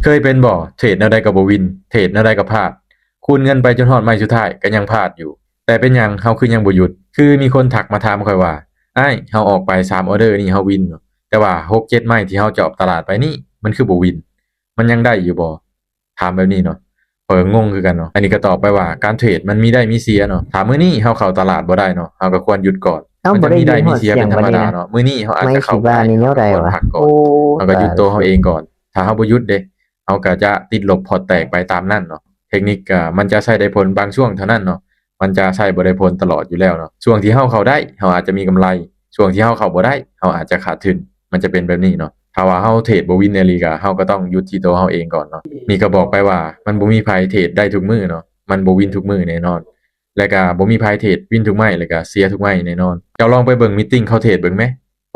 ເຄີຍເປັນບໍ່? ເທຣດແນວໃດກໍບໍ່ວິນ, ເທຣດແນວໃດກໍພາດ, ຄູນເງິນໄປຈົນຮອດໄມ້ສຸດທ້າຍກໍຍັງພາດຢູ່. ແຕ່ເປັນຫຍັງເຮົາຄືຍັງບໍ່ຢຸດ? ຄືມີຄົນທັກມາຖາມຂ້ອຍວ່າ ອ້າຍ, ເຮົາອອກໄປສາມອໍເດີນີ້ເຮົາວິນເນາະ, ແຕ່ວ່າຫົກເຈັດໄມ້ທີ່ເຮົາຈອບຕະຫຼາດໄປນີ້ ມັນຄືບໍ່ວິນ? ມັນຍັງໄດ້ຢູ່ບໍ່? ຖາມແບບນີ້ເນາະ, ຂ້ອຍກໍງົງຄືກັນເນາະ. ອັນນີ້ກໍຕອບໄປວ່າ ການເທຣດມັນມີໄດ້ມີເສຍເນາະ. ຖ້າມື້ນີ້ເຮົາເຂົ້າຕະຫຼາດບໍ່ໄດ້ເນາະ, ເຮົາກໍຄວນຢຸດກ່ອນ. ມັນຈະມີໄດ້ມີເສຍເປັນທຳມະດາເນາະ. ມື້ນີ້ເຮົາອາດຈະເຂົ້າບໍ່ໄດ້, ເຮົາກໍຄວນພັກກ່ອນ, ເຮົາກໍຢຸດໂຕເຮົາເອງກ່ອນ. ຖ້າເຮົາບໍ່ຢຸດເດ, ເຮົາກໍຈະຕິດລົບພອດແຕກໄປຕາມນັ້ນເນາະ. ເທັກນິກກໍມັນຈະໃຊ້ໄດ້ຜົນບາງຊ່ວງເທົ່ານັ້ນເນາະ, ມັນຈະໃຊ້ບໍ່ໄດ້ຜົນຕະຫຼອດຢູ່ແລ້ວເນາະ. ຊ່ວງທີ່ເຮົາເຂົ້າໄດ້ ເຮົາອາດຈະມີກຳໄລ, ຊ່ວງທີ່ເຮົາເຂົ້າບໍ່ໄດ້ ເຮົາອາດຈະຂາດທຶນ. ມັນຈະເປັນແບບນີ້ເນາະ. ຖ້າວ່າເຮົາເທຣດບໍ່ວິນອີ່ຫຼີກະ ເຮົາກໍຕ້ອງຢຸດທີ່ໂຕເຮົາເອງກ່ອນເນາະ. ນີ້ກໍບອກໄປວ່າມັນບໍ່ມີໃຜເທຣດໄດ້ທຸກມື້ເນາະ, ມັນບໍ່ວິນທຸກມື້ແນ່ນອນ, ແລະກະບໍ່ມີໃຜເທຣດວິນທຸກໄມ້ ແລະກະເສຍທຸກໄມ້ແນ່ນອນ. ເຈົ້າລອງໄປເບິ່ງມີດຕິງເຂົາເທຣດເບິ່ງແມ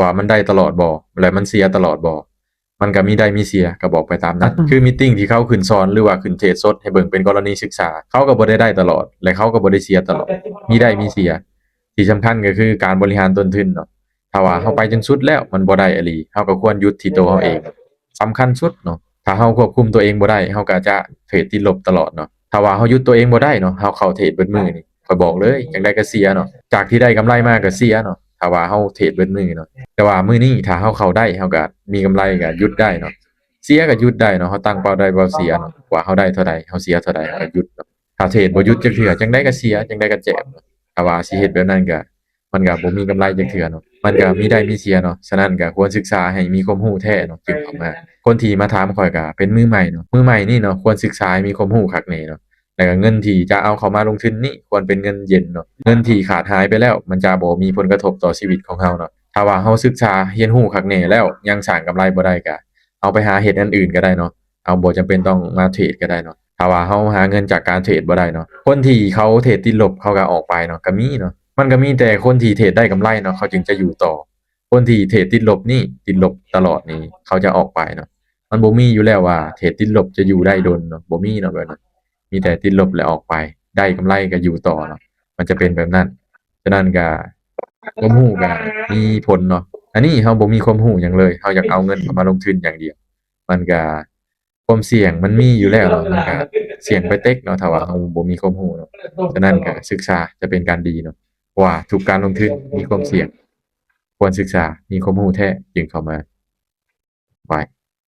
ວ່າມັນໄດ້ຕະຫຼອດບໍ່ ແລະມັນເສຍຕະຫຼອດບໍ່? ມັນກໍມີໄດ້ມີເສຍ ກໍບອກໄປຕາມນັ້ນ. ຄືມີດຕິງທີ່ເຂົາຂຶ້ນສອນ ຫຼືວ່າຂຶ້ນເທຣດສົດໃຫ້ເບິ່ງເປັນກໍລະນີສຶກສາ, ເຂົາກໍບໍ່ໄດ້ໄດ້ຕະຫຼອດ ແລະເຂົາກໍບໍ່ໄດ້ເສຍຕະຫຼອດ, ມີໄດ້ມີເສຍ. ທີ່ສຳຄັນກໍຄືການບໍລິຫານຕົ້ນທຶນເນາະ. ຖ້າວ່າເຮົາໄປຈົນສຸດແລ້ວມັນບໍ່ໄດ້ອີ່ຫຼີ ເຮົາກໍຄວນຢຸດທີ່ໂຕເຮົາເອງ, ສຳຄັນສຸດເນາະ. ຖ້າເຮົາຄວບຄຸມຕົວເອງບໍ່ໄດ້ ເຮົາກໍຈະເທຣດຕິດລົບຕະຫຼອດເນາະ. ຖ້າວ່າເຮົາຢຸດຕົວເອງບໍ່ໄດ້ເນາະ, ເຮົາເຂົ້າເທຣດເບິດມື້ນີ້ ຂ້ອຍບອກເລີຍ ຈັ່ງໃດກໍເສຍເນາະ. ຈາກທີ່ໄດ້ກຳໄລມາກໍເສຍເນາະ ຖ້າວ່າເຮົາເທຣດເບິດມື້ເນາະ. ແຕ່ວ່າມື້ນີ້ຖ້າເຮົາເຂົ້າໄດ້ ເຮົາກໍມີກຳໄລກໍຢຸດໄດ້ເນາະ, ເສຍກໍຢຸດໄດ້ເນາະ. ເຮົາຕັ້ງເປົ້າໄດ້ເປົ້າເສຍເນາະ ວ່າເຮົາໄດ້ເທົ່າໃດ ເຮົາເສຍເທົ່າໃດ ກໍຢຸດເນາະ. ຖ້າເທຣດບໍ່ຢຸດຈັກເທື່ອ ຈັ່ງໃດກໍເສຍ ຈັ່ງໃດກໍເຈັບ. ຖ້າວ່າຊິເຮັດແບບນັ້ນກໍ ມັນກໍບໍ່ມີກຳໄລຈັກເທື່ອເນາະ, ມັນກໍມີໄດ້ມີເສຍເນາະ. ສະນັ້ນກໍຄວນສຶກສາໃຫ້ມີຄວາມຮູ້ແທ້ເນາະ ຈຶ່ງເຂົ້າມາ. ຄົນທີ່ມາຖາມຂ້ອຍກໍເປັນມືໃໝ່ເນາະ, ມືໃໝ່ນີ້ເນາະ ຄວນສຶກສາໃຫ້ມີຄວາມຮູ້ຄັກແນ່ເນາະ. ແລ້ວກໍເງິນທີ່ຈະເອົາເຂົ້າມາລົງທຶນນີ້ ຄວນເປັນເງິນເຢັນເນາະ, ເງິນທີ່ຂາດຫາຍໄປແລ້ວ ມັນຈະບໍ່ມີຜົນກະທົບຕໍ່ຊີວິດຂອງເຮົາເນາະ. ຖ້າວ່າເຮົາສຶກສາຮຽນຮູ້ຄັກແນ່ແລ້ວ ຍັງສ້າງກຳໄລບໍ່ໄດ້ ກໍເອົາໄປຫາເຮັດອັນອື່ນກໍໄດ້ເນາະ, ເຮົາບໍ່ຈຳເປັນຕ້ອງມາເທຣດກໍໄດ້ເນາະ. ຖ້າວ່າເຮົາຫາເງິນຈາກການເທຣດບໍ່ໄດ້ເນາະ, ຄົນທີ່ເຂົາເທຣດຕິດລົບ ເຂົາກໍອອກໄປເນາະ ກໍມີເນາະ. ມັນກໍມີແຕ່ຄົນທີ່ເທຣດໄດ້ກຳໄລເນາະ ເຂົາຈຶ່ງຈະຢູ່ຕໍ່, ຄົນທີ່ເທຣດຕິດລົບນີ້ ຕິດລົບຕະຫຼອດນີ້ ເຂົາຈະອອກໄປເນາະ. ມັນບໍ່ມີຢູ່ແລ້ວວ່າເທຣດຕິດລົບຈະຢູ່ໄດ້ດົນເນາະ, ບໍ່ມີເນາະແບບນັ້ນ. ມີແຕ່ຕິດລົບແລ້ວອອກໄປ, ໄດ້ກຳໄລກໍຢູ່ຕໍ່ເນາະ, ມັນຈະເປັນແບບນັ້ນ. ສະນັ້ນກໍ ຄວາມຮູ້ກໍມີຜົນເນາະ. ອັນນີ້ເຮົາບໍ່ມີຄວາມຮູ້ຫຍັງເລີຍ, ເຮົາຢາກເອົາເງິນເຂົ້າມາລົງທຶນຢ່າງດຽວ, ມັນກໍ ຄວາມສ່ຽງມັນມີຢູ່ແລ້ວເນາະ, ມັນກໍສ່ຽງໄປເຕັກເນາະ ຖ້າວ່າເຮົາບໍ່ມີຄວາມຮູ້ເນາະ. ສະນັ້ນກໍສຶກສາຈະເປັນການດີເນາະ, ເພາະວ່າທຸກການລົງທຶນມີຄວາມສ່ຽງ, ຄວນສຶກສາ ມີຄວາມຮູ້ແທ້ຈຶ່ງເຂົ້າມາ. ບາຍ.